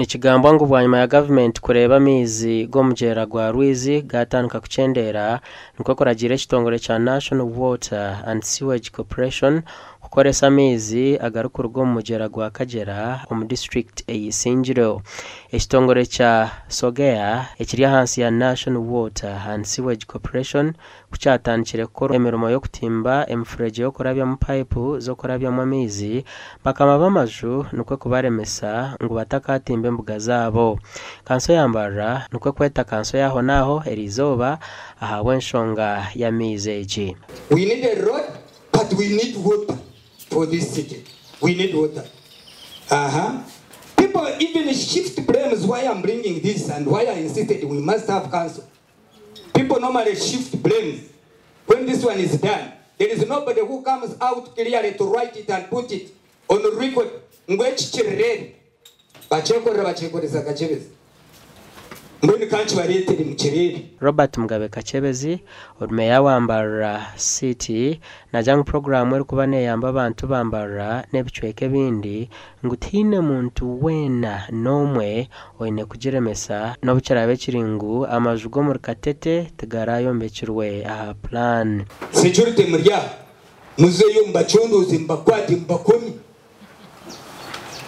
Nikigambwa ngu bwanyima ya gavumenti kureeba amaizi g'omugyera gwa Rwizi gaatandika kukyendeera nikwo kuragiira ekitongore kya National Water and Sewage Corporation kukoresa amaizi agarikuruga omu mugyera gwa Kagyera omu disiturikiti ey'Isingiro. Ekitongore kya Sogea ekiri ahansi ya National Water and Sewage Corporation ku kyatandikire kukora emirimo y'okutimba emifuregye y'okurabyamu payipu z'okurabyamu amaizi, bakama b'amaju nikwo kubaremesa ngu batakatimba embuga zaabo. Kanso ya Mbarara nikwo kweta kanso y'aho n'aho eriizooba ahabw'enshonga y'amaizi egi. We need a road but we need water for this city. We need water. Uh-huh. People even shift blames why I'm bringing this and why I insisted we must have council. People normally shift blames. When this one is done, there is nobody who comes out clearly to write it and put it on record. Ngu eki kirere bakyekorera bakyekoresa Kakyebezi. Mbwenu ka nkibareetere mukireebe. Robert Mugabe Kakyebezi, ori Meeya wa Mbarara City naagira ngu puroguraamu erikuba neeyamba abantu ba Mbarara n'ebicweka ebindi ngu tihaine muntu weena n'omwe oine kugiremesa n'obu kiraabe kiri ngu amaju g'omuri Katete tigarayombekirwe aha pulaani. Security muri aha muzeyo mubacondooze mubakwate mubakome.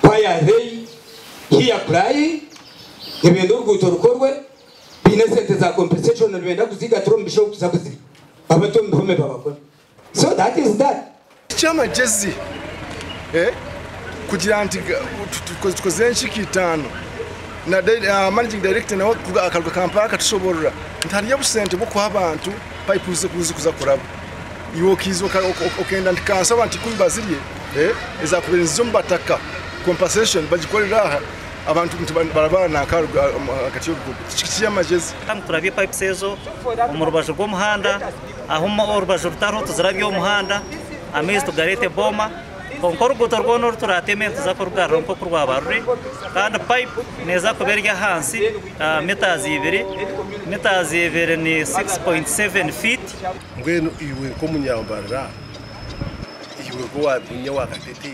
Why are they here crying? Nibenda oruguuto rukorwe, baine esente za compensation nibenda kuzigatira omu bishobo kuza kuzirya. Babate omu bihome babakome. So that is that. Tiky'amagyezi kugira nti tukoze enkiiko itaano na managing director nawe akaruga Kampala akatushoborora nti hariyo obusente bw'okuha abantu pipe zikuza kuraba. Iwe okaiza okenda nti kanso abantu ikumi bazirye ezakubaire niziza omu bataka compensation bagikorere aha abantu nti baraba nanka ahagati y'oruguuto. Tiky'amagyezi. Turabye pipes ezo omu rubaju rw'omuhanda, ahu orubaju rutariho tuzirabye omu muhanda, amaizi tugareete booma. Kwonka oruguuto rwona oru turaateme nituza kurugarura nk'oku rwaba ruri kandi pipe neeza kuba eri ahansi mitazi ibiri, mitazi ibiri ni 6.7 feet. Mbwenu iwe nk'omunyambarara, iwe nk'owabinya wa Katete,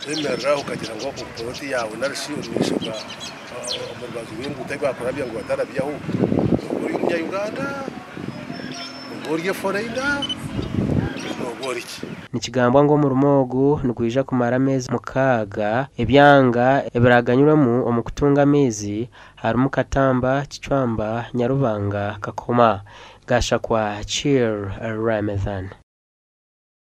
wemerera aho okagira ngu poloti yaawe nari shi omu maisho ga omu rubaju rw'enguuto ahu baakurabya ngu batarabyaho, nooba ori omunya-Uganda, nooba ori eforeyina, nooba ori ki? Nikigambwa ngu omurimo ogu nigwija kumara ameezi mukaaga. Ebyanga ebiraganyirwemu omu kutunga amaizi harimu Katamba, Kicwamba, Nyarubanga, Kakoma, Gashakwa, Kiir Ramadhan.